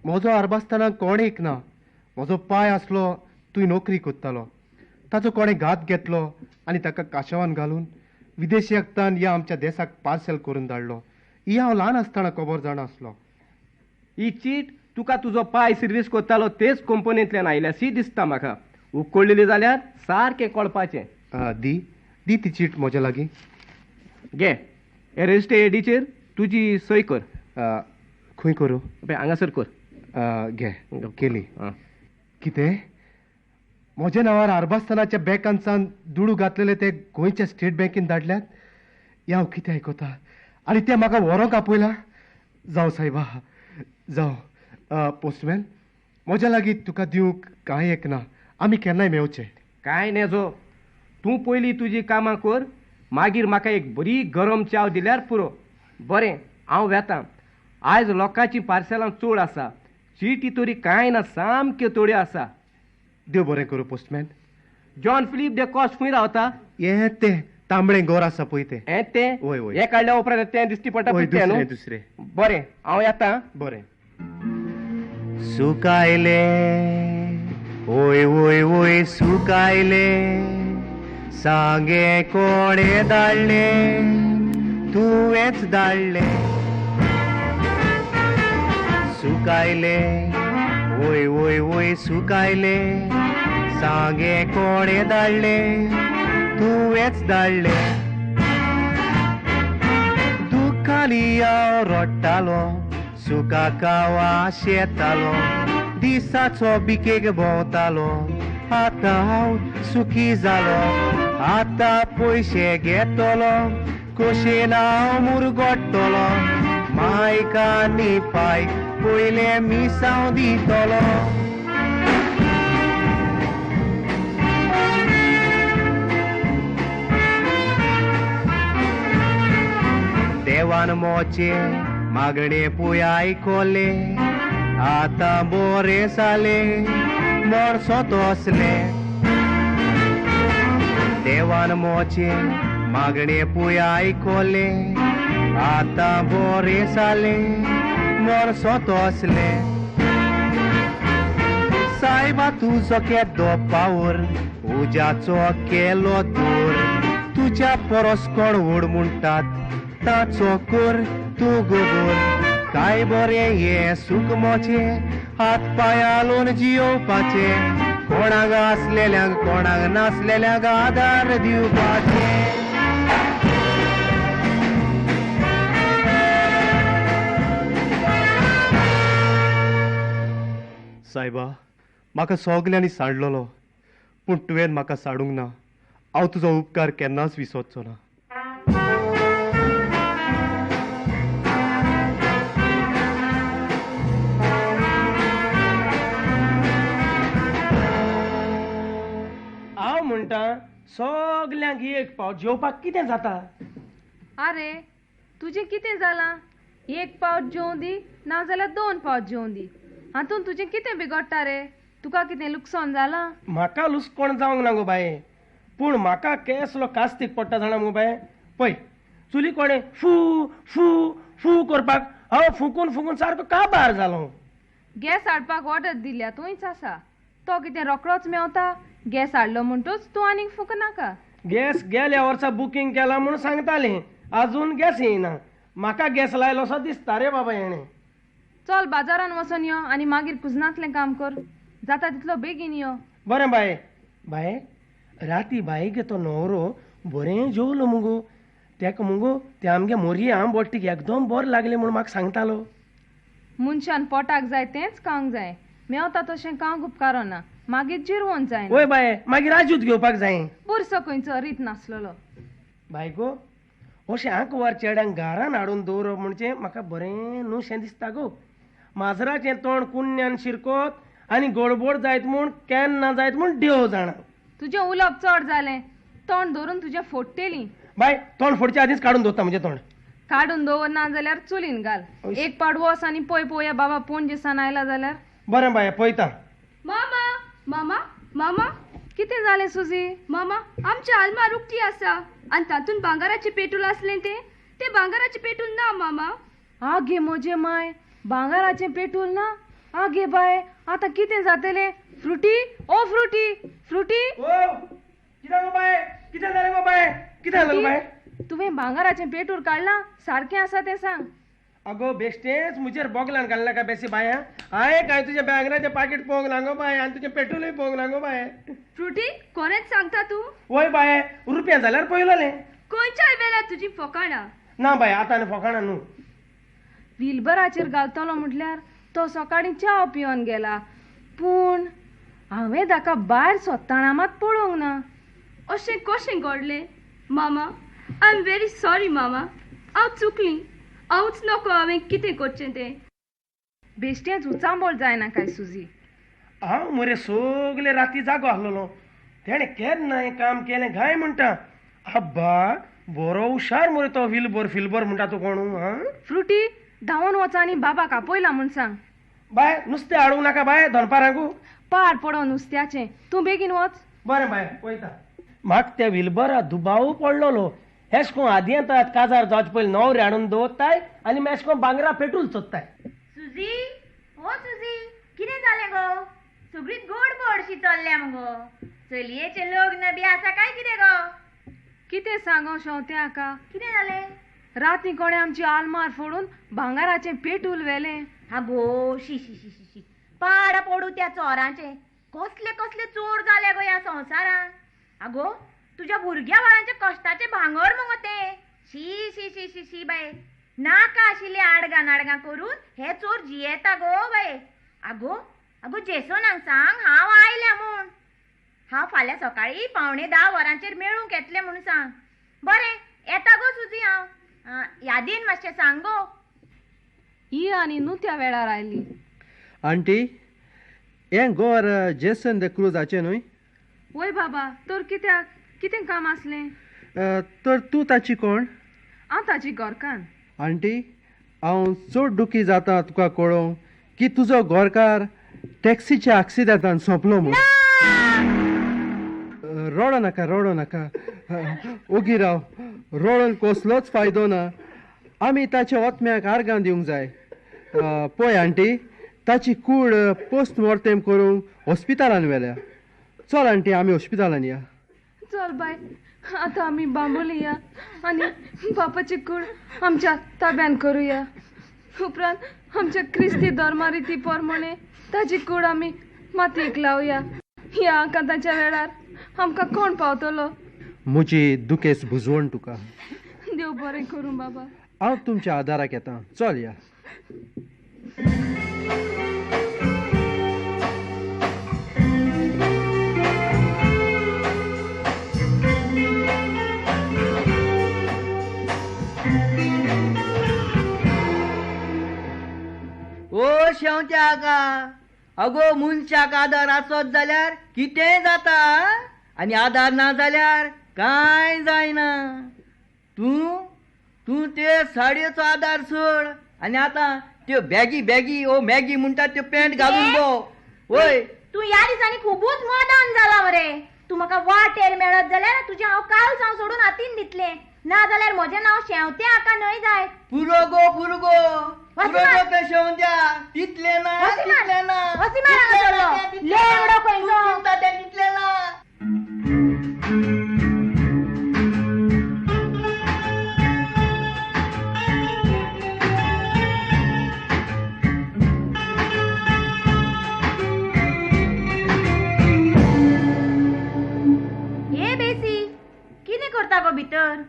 म्हजो आरबास्तानाक कोण एक ना. म्हजो पाय आसलो तूं नोकरी कोत्तालो, ताचो कोणें घात घेतलो आनी ताका काशावान घालून विदेशी तान ह्या आमच्या देशाक पार्सल करून धाडलो. ही हांव ल्हान आसतना खबर जाणा आसलो. ही चीट तुका तुजो पाय सर्वीस कोत्तालो तेच कंपनींतल्यान आयल्या शी दिसता म्हाका. उकळलेली जाल्यार सारकें कळपाचें. दी दी ती चीट म्हज्या लागीं. घे, हे रजिस्टर एडीचेर तुजी सय कर. खंय करूं? हांगासर कर. घे, केली. कितें? म्हज्या नांवार आरबास्तानाच्या बँकांसान दुडू घातलेले ते गोंयच्या स्टेट बँकेन धाडल्यात. हें हांव कितें आयकता? आनी ते म्हाका व्हरोंक आपयला. जावं सायबा, जावं. पोस्टमॅन, म्हज्या लागीं तुका दिवंक कांय एक ना. आमी केन्नाय मेवचे. कांय नेजो, तूं पयलीं तुजी कामां कर, मागीर म्हाका एक बरी गरम च्याव दिल्यार पुरो. बरें, हांव वेतां. आयज लोकांची पार्सलां चड आसा, चिटी तरी कांय ना, सामक्यो थोड्यो आसा. देव बरें करूं पोस्टमॅन. जॉन फिलीप दे कॉस्ट खंय रावता? हें तें तांबडें घर आसा पळय तें. हें तें? वय वय. हें काडल्या उपरांत तें दिश्टी पडटा पळय तें न्हू? दुसरें. बरें, हांव येता. बरें. सुकायले ओय ओय ओय सुकायले, सांगे कोणें धाडले, तुवेंच धाडले. सुकायले ओय ओय ओय सुकायले, सांगे कोणें धाडले, तुवेंच धाडले. दुखांनी हांव रडटालो, सुखाक हांव आशेतालो, दिसाचो बिकेक भोंवतालो. आतां हांव सुखी जालो, आतां पयशे घेतलो, खोशेन हांव मुरगोट्टलो, मायक आनी पायक पयलें मिसांव दितलो. देवान मोचे मागणे पुय आयकलें, आतां बरें जालें म्हण सोतोसलें. देवान मोचे मागणे पुय आयकलें, आतां बरें जालें म्हण सोतोसलें. सायबा तुजो केदो पावर, उज्याचो केलो दूर, तुज्या परस कोण व्हड म्हणटात ताचो कर तूं गोबोर. काय बरें हें सूख मोचें, हात पांय हालोवन जियोवपाचें, कोणाक आसलेल्यांक कोणाक नासलेल्यांक आदार दिवपाचें. सायबा, म्हाका सगल्यांनी सांडलेलो, पूण तुवें म्हाका साडूंक ना. हांव तुजो उपकार केन्नाच विसरचो ना. हांव म्हणटा सगल्यांक एक पावट जेवपाक कितें जाता? आरे तुजें कितें जालां? एक पावट जेवं दी, नाजाल्यार 2 पावट जेवं दी, हातून तुजें कितें बिगडटा रे? तुका कितें लुकसाण जालां? म्हाका लुसकोण जावंक ना गो बाये, पूण म्हाका केसलो कास्तीक पडटा जाणा मुगो बाये. पळय चुली कोणें फू फू फू करपाक हांव फुकून फुकून सारको काबार जालो. गॅस हाडपाक ऑर्डर दिल्या थंयच आसा, तो कितें रोकडोच मेवता? गॅस हाडलो म्हणटूच तूं आनीक फुकनाका. गॅस गेल्या वर्सा बुकींग केला म्हूण सांगतालें, आजून गॅस येयना. म्हाका गॅस लायलोसो दिसता रे बाबा हेणें. चल बाजारान वचोन यो आनी मागीर कुजनांतलें काम कर, जाता तितलो बेगीन यो. बरें बाये. बाये राती बाये गे तो न्हवरो बरें जेवलो मुगो, तेका मुगो ते आमगे मोरये आंबोटीक एकदम बरें लागलें म्हूण म्हाका सांगतालो. मनशान पोटाक जाय तेंच खावंक जाय. मेवता तशें खावंक उपकारना, मागीर जिरवोन जाय. वय बाये, मागीर आजूत घेवपाक जाय. बुरसो खंयचो रीत नासलेलो. बायगो, अशें आंकवार चेड्यांक घरान हाडून दवरप म्हणजे म्हाका बरें न्हू शें दिसता गो. माजराचें तोंड कुन्यान शिरकोत आनी गडबड जायत म्हूण केन्ना जायत म्हूण देव जाणा. तुजें उलोवप चड जालें, तोंड धरून तुजें फोडटेली. बाय, तोंड फोडचे आदींच काडून दवरता म्हजें तोंड. काडून दवरना जाल्यार चुलीन घाल. एक पाड वस आनी पळय पळोवया बाबा पणजेसान आयला जाल्यार. बरें बाय, पळयता. मामा मामा मामा. कितें जालें सुजी? मामा, आमच्या आलमार उक्ती आसा आनी तातूंत भांगराचें पेटूल आसलें तें तें भांगराचें पेटूल ना मामा. आगे म्हजे माय, भांगराचें पेटूल ना? आगे बाय, आतां कितें जातलें? फ्रुटी, ओ फ्रुटी, फ्रुटी. ओ कितें गो बाय, कितें जालें गो बाय, कितें जालें गो बाय? तुवें भांगराचें पेटूल काडलां, सारकें आसा तें सांग. अगो बेश्टेंच म्हजेर बोगलान घालना काय बेसी बाय? हांवें काय तुजें भांगराचें पाकीट पळोवंक ना गो बाय, आनी तुजें पेट्रोलूय पळोवंक ना गो बाय. फ्रुटी, कोणेंच सांगता तूं? वय बाय, रुपया जाल्यार पळयलें. खंयच्याय वेळार तुजी फोकाणां. ना बाय, आतां आनी फोकाणां न्हू. विलबराचेर घालतलो म्हटल्यार तो सकाळीं च्याव पिवन गेला, पूण हांवें ताका भायर सोदतना मात पळोवंक ना. अशें कशें घडलें मामा? I am very sorry मामा, हांव चुकली. हांवूच नको हांवें कितें करचें तें. बेश्टेंच उचांबळ जायना काय सुजी? हांव मरे सगले राती जागो आसलेलो. तेणें केन्ना हें काम केलें काय म्हणटा. आब्बा, बरो हुशार मरे तो विलबर फिलबर म्हणटा तो कोण. फ्रुटी, धांवून वच आनी बाबाक आपयला म्हूण सांग. बाय, नुस्तें हाडूंक नाका बाय दनपारांकू? पाड पडो नुस्त्याचें, तूं बेगीन वच. बरें बाय, वयता. म्हाका त्या विलबरा दुबाव पडलेलो. हेश कोण आदी येतात काजार जावचे पयलीं न्हवरे हाडून दवरताय आनी मागीर एश कोण भांगरा पेटूल सोदताय. सुजी, ओ सुजी, कितें जालें गो? सगळी गडबडशी चल्ल्या मगो. चलयेचें लग्न बी आसा काय कितें गो? कितें सांगो शेंवतें आका? कितें जालें? राती कोणें आमची आलमार फोडून भांगराचें पेटूल व्हेलें. आगो शी शी शी शी, पाड पडूं त्या चोरांचें. कसले कसले चोर जाले गो ह्या संवसारांत. आगो, तुज्या भुरग्या बाळांच्या कश्टाचें भांगर मगो तें. शी शी शी शी शी बाये, नाका आशिल्लीं आडगां नाडगां करून हे चोर जियेता गो बाये. आगो आगो, जेसोनाक सांग हांव आयल्या म्हूण. हांव फाल्यां सकाळीं 9:45 वरांचेर मेळूंक येतलें म्हूण सांग. बरें, येता गो सुजी हांव. यादीन मातशें सांग गो. ही आनी नुत्या वेळार आयली. आंटी, हें गोर जेसन the क्रूजाचें न्हय? वय बाबा, तर कित्याक? कितें काम आसलें? तर तूं ताची कोण? हांव ताची घरकान्न. आंटी, हांव चड दुखी जाता तुका कळोवंक की तुजो घरकार टॅक्सीच्या आक्सिडेंटान सोंपलो म्हूण. रडो नाका, रडो नाका, ओगी राव. रडोन कसलोच फायदो ना. आमी ताच्या ओतम्याक आर्गां दिवंक जाय. पळय आंटी, ताची कूड पोस्ट मोर्टेम करूंक हॉस्पिटलान व्हेल्या. चल आंटी, आमी हॉस्पिटलान या. चल बाय, आतां आमी बांबोळी या आनी बापाची कूड आमच्या ताब्यान करुया. उपरांत आमच्या क्रिस्ती धर्मा रिती प्रमाणे ताची कूड आमी मातयेक लावया. ह्या आकांताच्या वेळार आमकां कोण पावतलो? म्हजी दुखेस भुजवण तुका. देव बरें करूं बाबा. हांव तुमच्या आदाराक येता. चल या. ओ शेंवत्या आका, अगो मनशाक आदार आसत जाल्यार कितेंय जाता आनी आदार ना जाल्यार कांय जायना. तूं तूं ते साडयेचो आदार सोड आनी आतां त्यो बॅगी बॅगी ओ मॅगी म्हणटात त्यो पॅन्ट घालून भोंव. वय, तूं ह्या दिसांनी खुबूच मदान जाला मरे. तूं म्हाका वाटेर मेळत जाल्यार तुजें हांव कालसांव सोडून हातीन दितलें, ना जाल्यार म्हजें नांव शेंवतें आका न्हय जायत. पुरो गो, पुरो गो, पुरो गो तें शेंवत्या. तितलें ना, तितलें ना, तितलें ना. भितर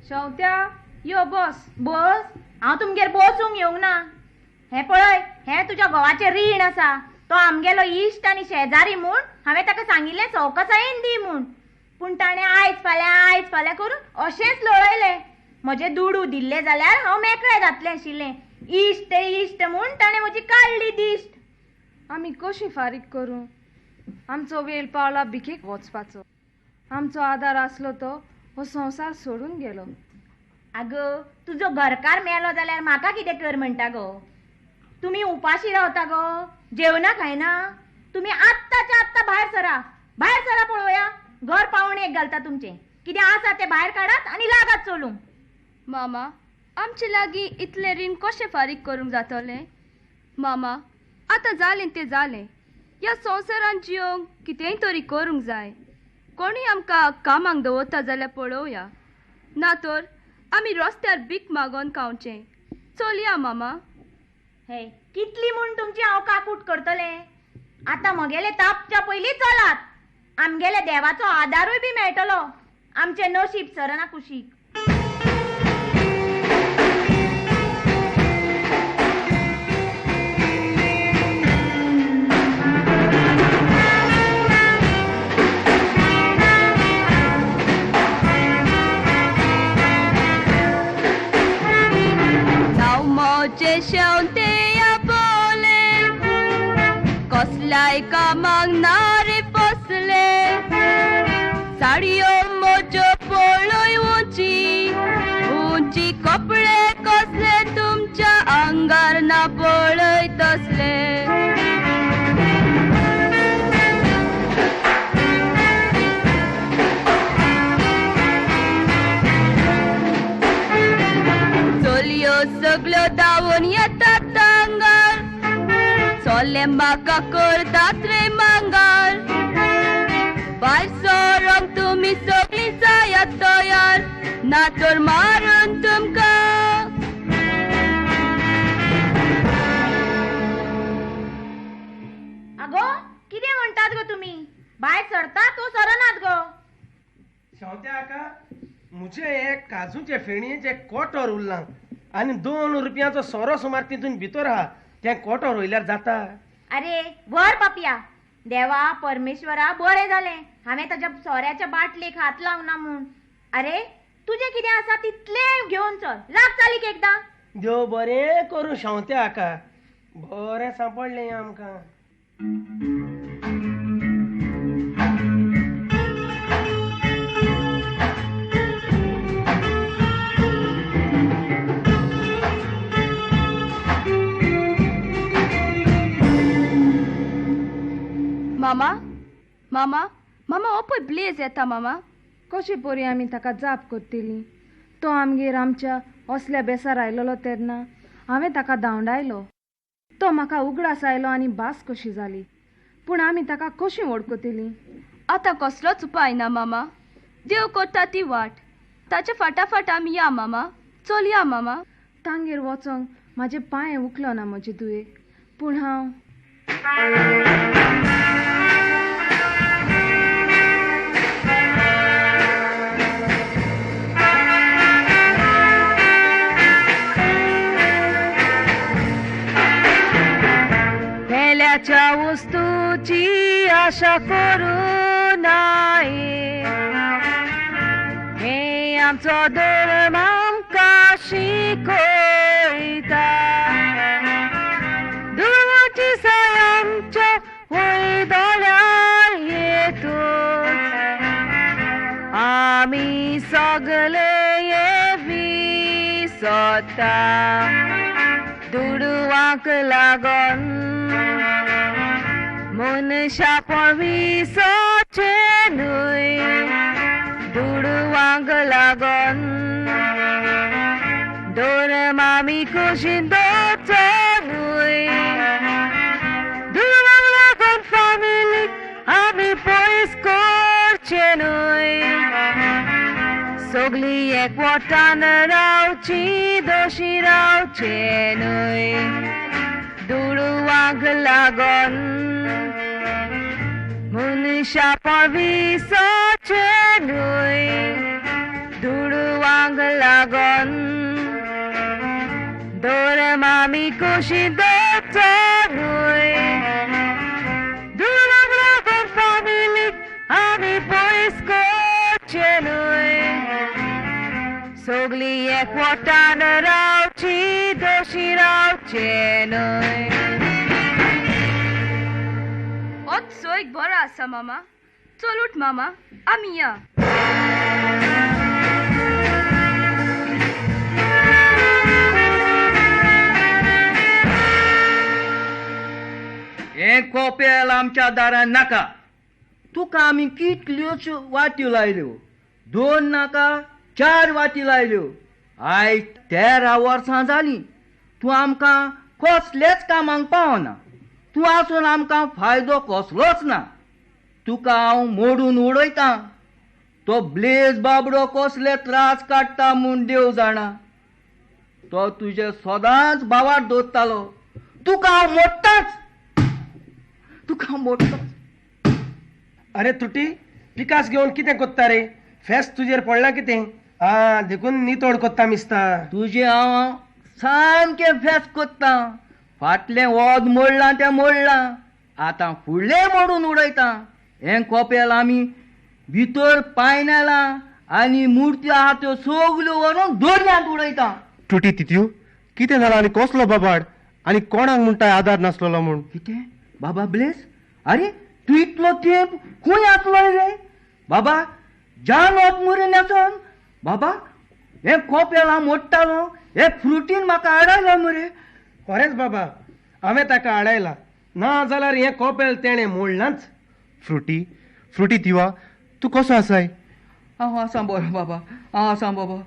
शेंवत्या यो बस. बस? हांव तुमगेर बसूंक येवंक ना. हें पळय, हें तुज्या घोवाचें रीण आसा. तो आमगेलो इश्ट आनी शेजारी म्हूण हांवें ताका सांगिल्लें सवकसायेन दी म्हूण, पूण ताणें आयज फाल्यां आयज फाल्यां करून अशेंच लोळयलें. म्हजे दुडू दिल्ले जाल्यार हांव मेकळें जातलें आशिल्लें. इश्ट इश्ट म्हूण ताणें म्हजी काडली दिश्ट. आमी कशी फारीक करूं? आमचो वेळ पावला भिकेक वचपाचो. आमचो आदार आसलो तो हो संवसार सोडून गेलो. आगो, तुजो घरकार मेलो जाल्यार म्हाका कितें कर म्हणटा गो? तुमी उपाशी रावता गो, जेवणा खायना. तुमी आत्ताच्या आत्ता भायर सरा, भायर सरा पळोवया. घर पावणेक घालता तुमचें. कितें आसा तें भायर काडात आनी लागात चलूंक. मामा, आमचे लागीं इतलें रीण कशें फारीक करूंक जातलें? मामा, आतां जालें तें जालें. ह्या संवसारांत जियोंक कितेंय तरी करूंक जाय. कोणूय आमकां कामाक दवरता जाल्यार पळोवया, ना तर आमी रस्त्यार भीक मागोन खावचें. चलया मामा. हे कितली म्हूण तुमची हांव काकूट करतलें? आतां म्हगेले तापच्या पयलीं चलात. आमगेले देवाचो आदारूय बी मेळटलो. आमचें नशीब सरना कुशीक. शेवतेया बोले कसल्याय कामाक ना रे फसले. साडयो म्हज्यो पळय उंची उंची, कपडे कसले तुमच्या आंगार ना पळय तसले. चलयो सगल्यो धांवून येतात तांगार, चोले म्हाका करतात रे मांगार. भायर सरोंक तुमी सगळीं जायात तयार, ना तर मारून तुमकां. आगो, कितें म्हणटात गो तुमी? भायर सरतात वो सरनात गो? शेवतें आका, म्हजें एक काजूचे फेणयेचें कोटर उरलां आनी 2 रुपयांचो सोरो सुमार तितून भितर आहा. तें कोटर वयल्यार जाता. अरे व्हर पापया. देवा परमेश्वरा, बरें जालें हांवें ताज्या सोऱ्याच्या बाटलेक हात लावना म्हूण. अरे तुजें कितें आसा तितलें घेवन चल, लाग चालीक एकदां. देव बरें करूं शेवतें आका, बरें सांपडलें आमकां. मामा, मामा, मामा, हो पळय ब्लेज येता मामा. कशी परी आमी ताका जाप करतली? तो आमगेर आमच्या असल्या बेसार आयलेलो तेन्ना हांवें ताका धांवडायलो. तो म्हाका उगडास आयलो आनी भास कशी जाली. पूण आमी ताका कशी वळखतली? आतां कसलोच उपाय ना मामा. देव करता ती वाट. ताच्या फाटाफाट आमी या मामा, चल या मामा. तांगेर वचोंक म्हाजे पांय उखलो ना म्हजे दुये. पूण हांव पेल्याच्या वस्तूची आशा करू नये, हे आमचो धर्म आमकां शिकयता. दुडवाची साय आमच्या वय दोळ्यार येतूच, आमी सगले हे विसरता. दुडवांक लागून मनशापण विसरचें न्हय, दुडवांक लागून धर्म आमी कुशीन दवरचो न्हय. दुडवांक लागून फामिलीक आमी पयस करचें न्हय. सगळीं एकवटान रावची, दोशी रावचें न्हय. दुडवांक लागून मनशापण विसरचें न्हय, दुडवांक लागून धर्म आमी कुशीन दवरचो न्हय. दुरांक लागून फामिलीक आमी पयस करचें न्हय. सगळीं एकवटान रावची, दोशी रावचें न्हय. ओत सोयक बरो आसा मामा. चल उठ मामा, आमी या. हें कोपेल आमच्या दारान नाका. तुका आमी कितल्योच वाट्यो लायल्यो, 2 नाका 4 वाटी लायल्यो. आयज 13 वर्सां जालीं तूं आमकां कसलेच कामाक पावना. तूं आसून आमकां फायदो कसलोच ना. तुका हांव मोडून उडयतां. तो ब्लेज बाबडो कसले त्रास काडटा म्हूण देव जाणा. तो तुजे सदांच बावाट दवरतालो. तुका हांव मोडटाच, तुका मोडटाच. अरे तुटी, पिकास घेवन कितें कोत्ता रे? फेस तुजेर पडला कितें? आ देखून नितोड कोत्ता मिसता. तुजें हांव सामकें फेस कोत्ता. फाटलें वद मोडलां तें मोडलां, आतां फुडलें मोडून उडयता. हें कोपेल आमी भितर पायनेलां आनी मुर्त्यो आहा त्यो सगल्यो व्हरून दर्यांत उडयता. तुटी तितू, कितें जालां आनी कसलो बाबाड आनी कोणाक म्हणटाय आदार नासलेलो म्हूण? कितें बाबा ब्लेस? आरे तूं इतलो तेंप खंय आसलो रे बाबा? जान वत मुरे न्हेसोन बाबा. हें कोपेल हांव मोडटालो, हे फ्रुटीन म्हाका आडायलो मुरे. खरेंच बाबा, हांवें ताका आडायला, ना जाल्यार हें कोपेल तेणें मोडलांच. फ्रुटी, फ्रुटी तिवा, तूं कसो आसाय? हांव आसा बरो बाबा, हांव आसा बाबा.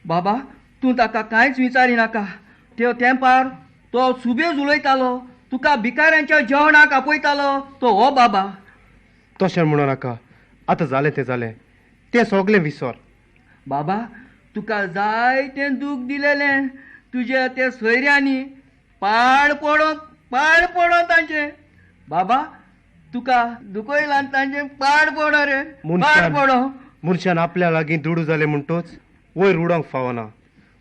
बाबा तूं ताका कांयच विचारिनाका. त्यो तेंपार तो सुबेज उलयतालो, तुका भिकाऱ्यांच्या जेवणाक आपयतालो तो हो बाबा. तशें म्हणू नाका, आतां जालें तें जालें, तें सगलें विसर. बाबा तुका जायतें दूख दिलेलें तुज्या त्या सोयऱ्यांनी. पाड पडों, पाड पडों तांचें. बाबा तुका दुखयलां तांचें, पाड पडों रे, पाड पडों. मनशान आपल्या लागीं दुडू जाले म्हणटोच वयर उडोवंक फावना.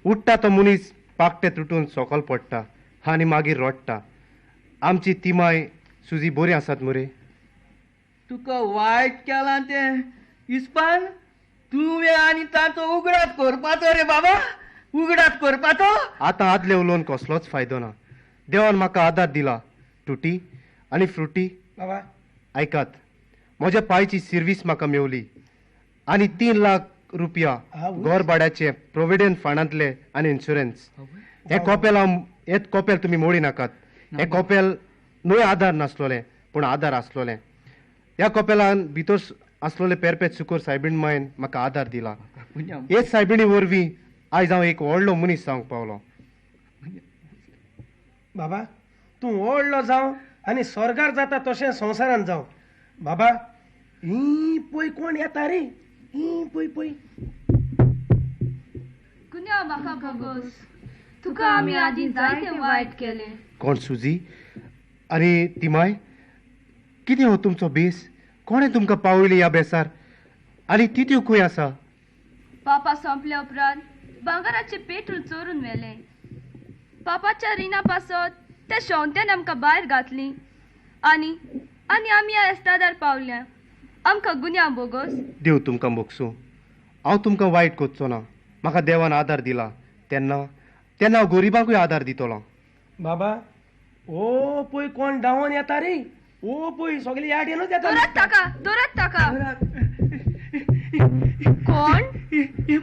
उडटा तो मनीस पाकटे तुटून सकल पडटा आनी मागीर रडटा. आमची तिमाय सुजी बरी आसात मुरे. तुका वायट केलां तें इस्पान तुवें आनी ताचो उगडास करपाचो रे बाबा, उगडास करपाचो. आतां आदले उलोवन कसलोच फायदो ना. देवान म्हाका आदार दिला. तुटी आनी फ्रुटी बाबा आयकात, म्हज्या पायची सर्वीस म्हाका मेवली आनी 3 लाख रुपया घर भाड्याचे, प्रोविडंट फंडांतले आनी इन्शुरन्स. हें कोपेल हांव, हें कोपेल तुमी मोडी नाकात. हें कोपेल न्हय आदार नासलोलें, पूण आदार आसलोलें. ह्या कोपेलान भितर आसलोले पेरपेत सुकोर सायबीण मायन म्हाका आदार दिला. हेच सायबिणी वरवीं आयज हांव एक व्हडलो मनीस जावंक पावलो. बाबा तूं व्हडलो जावं आनी स्वर्गार जाता तशें संवसारान जावं. बाबा ही पळय कोण येता रे, ही पळय पळय. गुन्यांव म्हाका भोगोस, तुका आमी आदीं जायतें वायट केलें. कोण सुजी आनी तिमाय, कितें हो तुमचो बेस? कोणें तुमकां पावयली ह्या बेसार? आनी तित्यो खंय आसा? पापा सोंपल्या उपरांत भांगराचें पेट्रोल चोरून व्हेलें. पापाच्या रिणा पासत त्या शेवंत्यान आमकां भायर घातली आनी आनी आमी ह्या एस्तादार पावल्या. आमकां गुन्यांव भोगोस. देव तुमकां भोगसूं. हांव तुमकां वायट करचो ना. म्हाका देवान आदार दिला तेन्ना तेन्ना हांव गरिबांकूय आदार दितलो. बाबा ओ पळय कोण धांवोन येता रे, ओ पळय सगळी याद येनूच येता. दरात ताका, दरात ताका. कोण?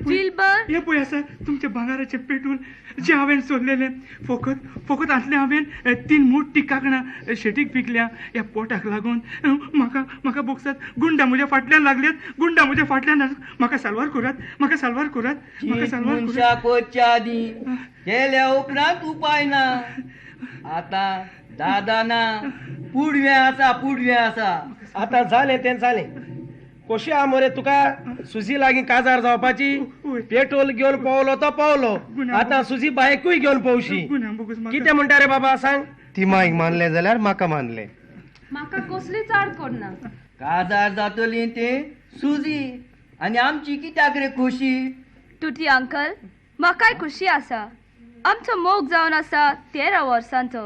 विल्बर. हे पळय आसा तुमच्या भांगराचें पेटूल जें हांवें सोदलेलें. फकत फकत आसलें हांवें 3 मोटी कांकणां शेटीक विकल्या ह्या पोटाक लागून. म्हाका म्हाका बोगसात, गुंडा म्हज्या फाटल्यान लागल्यात, गुंडा म्हज्या फाटल्यान. म्हाका साल्वार करात, म्हाका साल्वार करात, म्हाका साल्वार मनशां करच्या आदीं केल्या उपरांत उपाय ना. आतां दादा ना, पुडवें आसा, पुडवें आसा. आतां जालें तें जालें. कशी आहा मरे तुका सुजी लागीं काजार जावपाची? पेट्रोल घेवन पावलो तो पावलो, आतां सुजी बायकूय घेवन पावशी. कितें म्हणटा रे बाबा सांग? ती माईक मानलें जाल्यार म्हाका मानलें. म्हाका कसली चाड करना. काजार जातली ती सुजी आनी आमची कित्याक रे खोशी? तुटी अंकल, म्हाकाय खोशी आसा. आमचो मोग जावन आसा 13 वर्सांचो.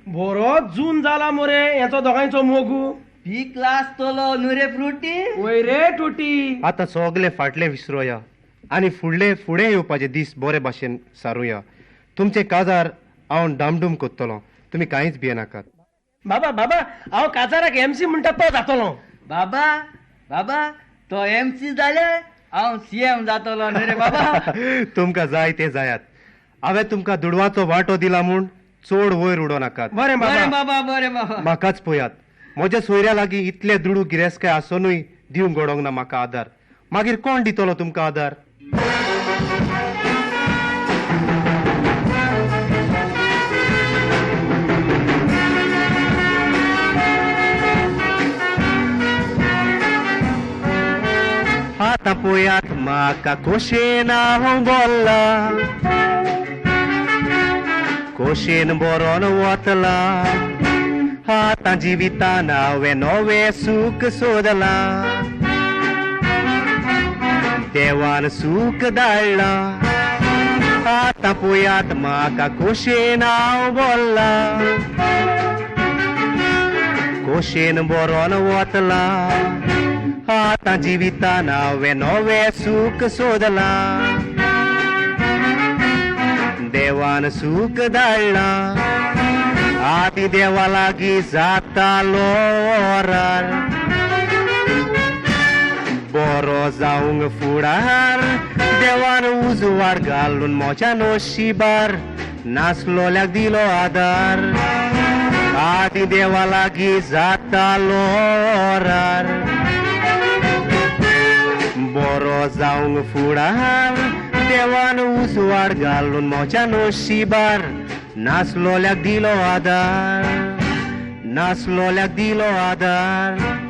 बरो जून जाला मोरे हेचो दोगांयचो मोगू. पीक आसतलो न्हू रे फ्रुटी. वय रे टुटी. आतां सगले फाटले विसरोया आनी फुडले फुडें येवपाचे दीस बरे भाशेन सारुया. तुमचे काजार हांव डामडूम करतलो, तुमी कांयच भियेनाकात. बाबा बाबा हांव काजाराक एमसी म्हणटा तो जातलो. बाबा बाबा तो एमसी जाल्यार हांव सीएम जातलो न्हू रे बाबा. तुमकां जाय ते जायात. हांवें तुमकां दुडवाचो वांटो दिला म्हूण चड वयर उडो नाकात. बरें बरें बाबा, बरें बाबा. म्हाकाच पळयात, म्हज्या सोयऱ्या लागीं इतले दुडू गिरेस्तकाय आसुनूय दिवंक घडोवंक ना म्हाका आदार. मागीर कोण दितलो तुमकां आदार? आतां पळयात म्हाका खोशेन हांव बोल्ला, खोशेन बरोन वतला. आतां जिवितान हांवें नवें सूख सोदलां, देवान सूख धाडलां. आतां पळयात म्हाका खोशेन हांव बोल्ला, खोशेन बरोन वतला. आतां जिवितान हांवें नवें सूख सोदलां, देवान सूख धाडलां. आदी देवा लागीं जातालो ओरार, बरो जावंक फुडार. देवान उजवाड घालून म्हज्या नशिबार, नासलोल्याक दिलो आदार. आदी देवा लागीं जातालो ओरार, बरो जावंक फुडार. देवान उजवाड घालून म्हज्या नशिबार, नासलोल्याक दिलो आदार, नासलोल्याक दिलो आदार.